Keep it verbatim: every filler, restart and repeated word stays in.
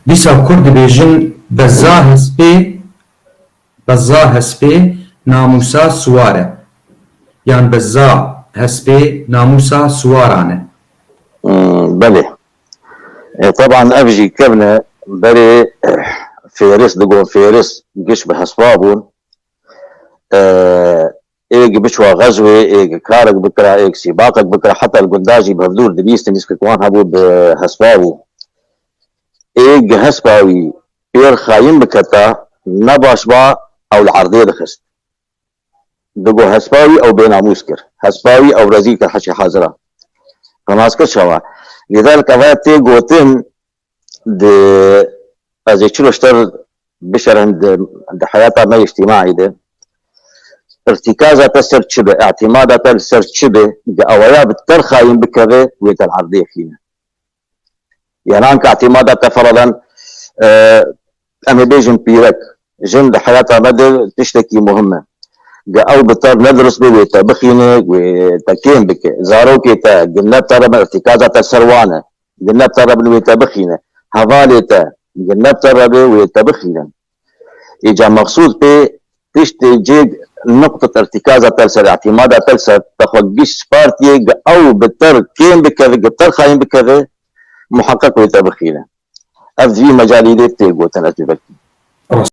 Dîsa Kurd dibêjin beza hespê, beza hespê namûsa siwar e. Yan beza hespê namûsa siwaran e. Hmm, belê. E, teban ev jî kevne berê, eh, Fêris digo, Fêris giş bi hespa bûn. E, êk biçwa xezwê, êk karek bikira, êk sîbaqek bikira, heta li gunda jî bi hevdûr dibîstin, îskek wan hebû bi hespa bû. Êk hespa wî pêr xayîn biketa, ne baş ba ew li erdê dixist. Digo hespa wî ew bênamûs kir. Hespa wî ew rezîl kir heşê hazira. Xemas kir çawa? Lîdalik eva tê gotin di ez ê çilo ji te bişerim di, di heyata me îctîmaî de. Îrtîkaza te ser çi be, îtîmada te li ser çi be, di awaya bi te xayîn bikeve, wê te li erdê xîne. Yan anka îtîmada te ferelen, e, em ê bêjin pîrek, jin di heyata me de tiştekî muhim e. Ge ew bi te nedurist be, wê te bixîne, wê te kêm bike. Zarokê te, ge ne bi te re bin, îrtîkaza te ser wan e. Ge ne bi te re bin, wê te bixîne. Hevalê te, ge ne bi te re be, wê te bixîne. Îca mexsûd pê tiştê cêg nuqtet îrtîkaza te li ser, îtîmada te li ser, te xwe giş spartiye, ge ew bi te kêm bikeve, ge bi te xayîn bikeve, muheqeq wê te bixîne. Ev di vî mecalî de tê gotin, ez dibêjim.